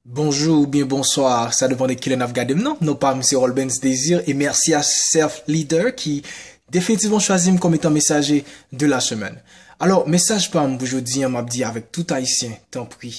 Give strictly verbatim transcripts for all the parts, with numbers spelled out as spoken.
Bonjou oubyen bonswa, sa depann de kilè n ap gade m nan. Non pa m se Rolbens Désir e mèsi a Self Leader ki definitivman chwazi m kòm etan mesaje de la semèn. Alò, mesaj pa m pou jodi a, m ap di avèk tout Ayisyen, tanpri,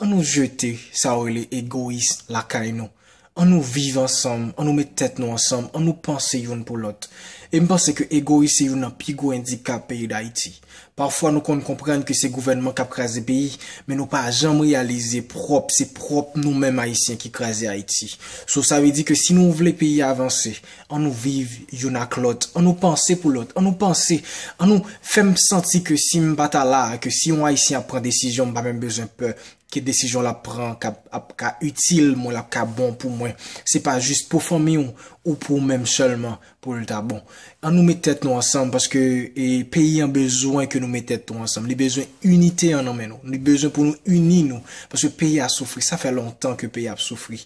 ann nou jete sa yo rele egoyis lakay nou. Ann nou viv ansanm, ann nou met tèt nou ansanm, ann nou panse youn pou lòt. E m panse ke egoyis se youn nan pi gwo endikap peyi Dayiti. Pafwa nou konn konprann ke se gouvènman k ap kraze peyi, men nou pa janm reyalize pwòp, se pwòp nou menm Ayisyen ki kraze Ayiti. So sa vle di ke si nou vle peyi a avanse, ann nou viv youn ak lòt, ann nou panse pou lòt, ann nou panse, ann nou fè m santi ke si m pa ta la, ke si yon Ayisyen ap pran desizyon, m pa menm bezwen pè ke desizyon l ap pran k ap, ap ka itil mwen, l ap ka bon pou mwen. Se pa jis pou fanmi w ou pou ou menm sèlman pou l ta bon. Ann nou met tèt nou ansanm paske e, peyi an bezwen ke nou met tèt nou ansanm. Li bezwen inite an nan men nou. Li bezwen pou nou ini nou paske peyi a soufri. Sa fè lontan ke peyi ap soufri.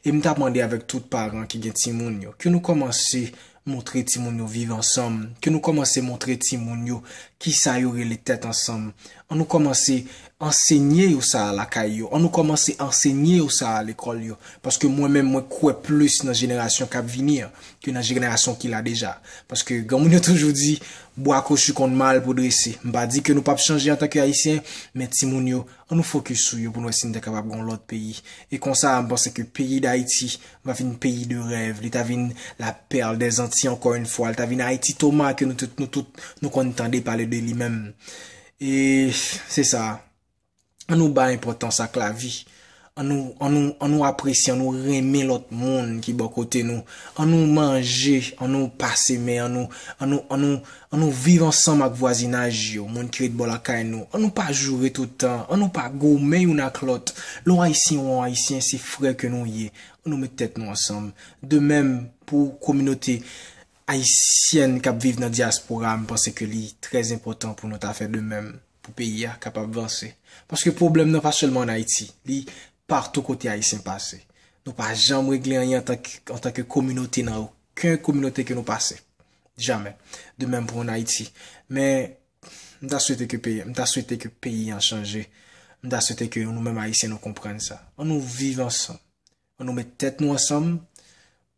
E m t ap mande avèk tout paran ki gen timoun yo, ke nou kòmanse montre timoun yo viv ansanm, ke nou kòmanse montre timoun yo kisa yo rele tèt ansanm. Ann nou kòmanse ansenye yo sa a lakay yo. Ann nou kòmanse ansenye yo sa a lekòl yo. Paske mwen menm, mwen kwè plis nan jenerasyon k ap vini an ke nan jenerasyon ki la deja. Paske granmoun yo toujou di, bwa kochi konn mal pou drese. M pa di ke nou p ap chanje antanke Ayisyen, men timoun yo, ann nou fokis sou yo pou n wè si n ta kapab gen yon lòt peyi. E konsa, m panse ke peyi Dayiti va vin peyi de rèv. Li ta vin la perle des Antilles ankò yon fwa. Li ta vin Ayiti Toma ke nou tout, nou tout, nou konn tande pale de li menm. E se sa. Ann nou bay enpòtans ak lavi. Ann nou, ann nou, ann nou apresye, ann nou renmen lòt moun ki bò kote nou. Ann nou manje, ann nou pase men, ann nou, ann nou, ann nou, ann nou viv ansanm ak vwazinaj yo, moun ki ret bò lakay nou. Ann nou pa joure tout tan, ann nou pa goumen youn ak lòt. Lè yon Ayisyen ou yon Ayisyen, se frè ke nou ye. Ann nou met tèt nou ansanm. De menm pou kominote ayisyèn k ap viv nan dyaspora, m panse ke li trè enpòtan pou nou ta fè de menm pou peyi a kapab vanse. Paske pwoblèm nan pa sèlman ann Ayiti, li patou kote Ayisyen pase. Nou pa janm regle anyen antanke, antanke kominote nan okenn kominote ke nou pase. Jamè. De menm pou ann Ayiti. Men, m ta swete ke peyi, m ta swete ke peyi an chanje. M ta swete ke nou menm Ayisyen nou konprann sa. Ann nou viv ansanm. Ann nou met tèt nou ansanm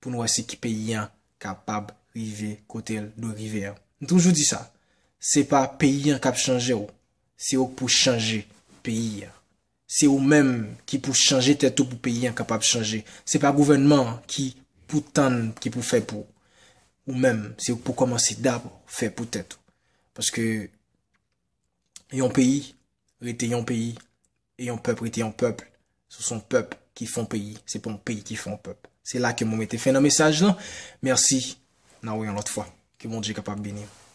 pou n wè si ki peyi an kapab rive kote l dwe rive an. M toujou di sa, se pa peyi an k ap chanje w, se ou k pou chanje peyi an. Se ou menm ki pou chanje tèt ou pou peyi an kapab chanje. Se pa gouvènman an ki pou tann, ki pou fè pou ou. Ou menm, se ou k pou kòmanse dabò fè pou tèt ou. Paske yon peyi rete yon peyi, e yon pèp rete yon pèp. Se yon pèp ki fè yon peyi, se pa yon peyi ki fè yon pèp. Se la ke mwen mete fen nan mesaj lan. Mèsi, n a wè yon lòt fwa. Ke Bondye kapab beni w.